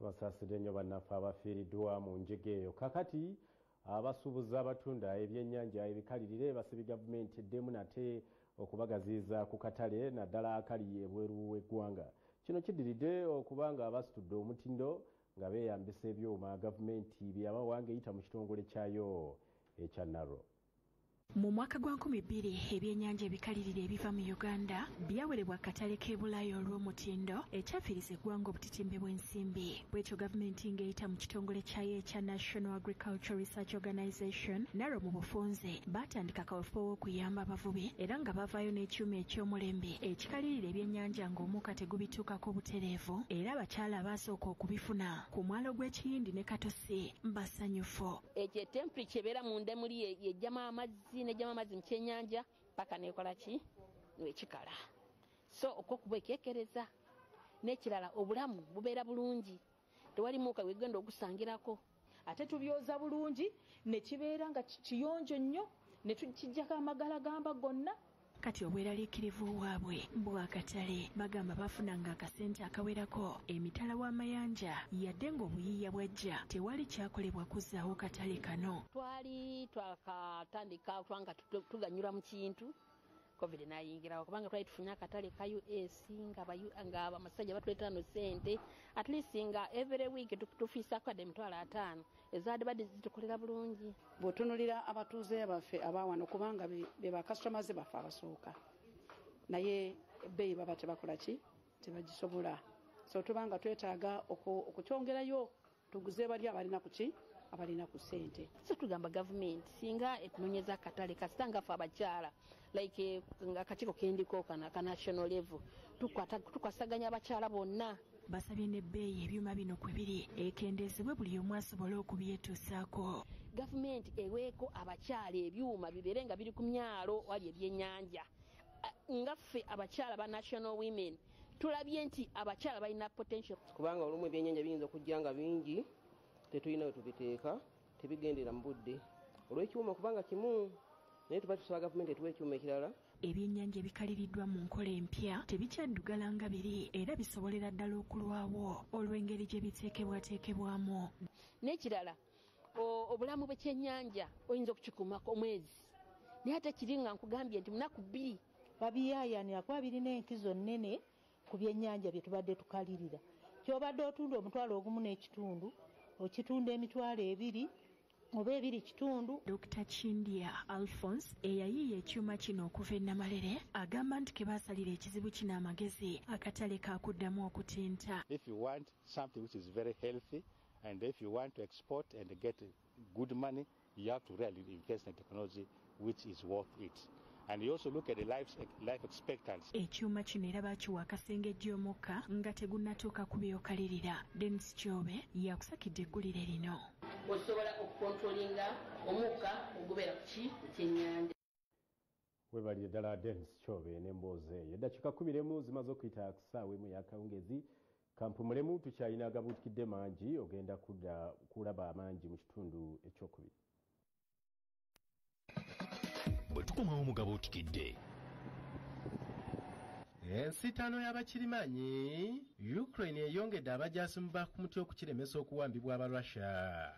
Tubasaasidde nnyo bannaffe abafiiriddwa mu njega eyo. Kakati abasuubuzi abatunda ebyennyanja ebikalirire basabye gavumenti eddemu nate okubagaziiza ku katale, naddala akali ebweru w'eggwanga. Kino kiddiridde okuba nga basitudde omutindo nga beeyambisa ebyuma gavumenti bye yabawa ng'eyita mu kitongole kyayo ekya NARO. Mu mwaka gwa 2000, ebyennyanja ebikalirire ebiva mu Uganda byawerebwa akatale k'e Bulaaya olw'omutindo, ekyafiiriza eggwanga obutitimbe bw'ensimbi. Bwetyo gavumenti ng'eyita mu kitongole kyayo ekya National Agricultural Research Organization, NARO mu bufunze, baatandika kaweefube w'okuyamba abavubi era nga bavaayo n'ekyuma eky'omulembe ekikalirira ebyennyanja ng'omukka tegubituukako butereevu, era abakyala abaasooka okubifuna ku mwalo gw'Ekiyindi ne Katosi basanyufu. Ekyo temperature ebeera munda muli yejjamu amazzi, nejjamu amazzi mu kyennyanja paka nekola ki, nekikala. So okwokuba ekyekereza n'ekirala, obulamu bubeera bulungi, tewali muka wegenda ogusangirako. Ate tubyoza bulungi ne kibeera nga kiyonjo nnyo, ne tukijjako amagalagamba gonna. Kati obweraliikirivu bwabwe bw'akatale, bagamba bafunanga akasente akawerako emitala w'amayanja, yadde ng'obuyiiya bwajja tewali kyakolebwa kuzzaawo katale kano. Twali twakatandika kubanga tuganyulwa mu kintu, COVID nayingirawo, kubanga twali tufunye akatale ka US nga abamasajja batuleetera no sente, at least nga every week tufiisako adde 50,000 ezaadde badde zitukolera bulungi. Bw'otunuulira abatuuze baffe abawano, kubanga be bakasitomaze baffe abasooka, naye ebbeeyi baba tebakola ki, tebagisobola. So tubanga twetaaga okukyongerayo, tuguze bali abalina ku ki, abalina ku ssente. So tugamba gavumenti singa etunoonyeza akatale, kasita nga ffe abakyala, like nga akakiiko kendiko kano aka national level, tukwasaganya abakyala bonna. Basabye n'ebbeeyi ebyuma bino kwe biri ekendeezebwe, buli omu asobole okubyetuusaako. Gavumenti eweeko abakyala ebyuma bibeere nga biri ku myalo wali ebyennyanja. Nga ffe abakyala ba National Women tulabye nti abakyala balina potential. Kubanga olumu ebyennyanja biyinza okujja nga bingi, tetulina we tubiteeka, tebigendera mu budde olw'ekyuma kubanga kimu, naye tuba tusaba gavumenti etuwe ekyuma ekirala. Ebyennyanja ebikaliriddwa mu nkola empya tebikyaddugala nga biri, era bisobolera ddala okulwawo olw'engeri gye biteekebwateekebwamu. N'ekirala, obulamu bw'ekyennyanja oyinza okukikuumako omwezi, naye ate kiri nga nkugambye nti munaku 2. Babiyaayaanira kuba birina enkizo nnene ku byennyanja bye tubadde tukalirira. Ky'obadde otunda 1,500, okitunda 20,000 oba 2.5. Dr. Chindia Alphonse eyayiiya ekyuma kino okuva e Namalere agamba nti ke baasalira ekizibu kino amagezi, akatale kaakuddamu okutinta. If you want something which is very healthy and if you want to export and get good money, you have to really invest in technology which is worth it. And you also look at the life expectancy. Ekyuma kino era baakiwa akasengejja omukka nga tegunnatuuka kubyokalirira. Denis Kyobe yakusakidde eggulire lino. Osobola okukontrolinga omukka ogubeera ku ki, ekyennyanja. Webalire ddala Denis Kyobe n'emboozi eyo. Eddakiika 11 zimaze okuyita ku ssaawa 1 y'akawungeezi. Kampumulemu, tukyalina agabuutikidde mangi, ogenda kudda kulaba amangi mu kitundu ekyokubiri. Bwe tukomawo mu gabuutikidde. Ensitaano y'abakirimanyi, Ukraine eyongedde abajaasi mu Bakhmut okukiremesa okuwambibwa Abarussia.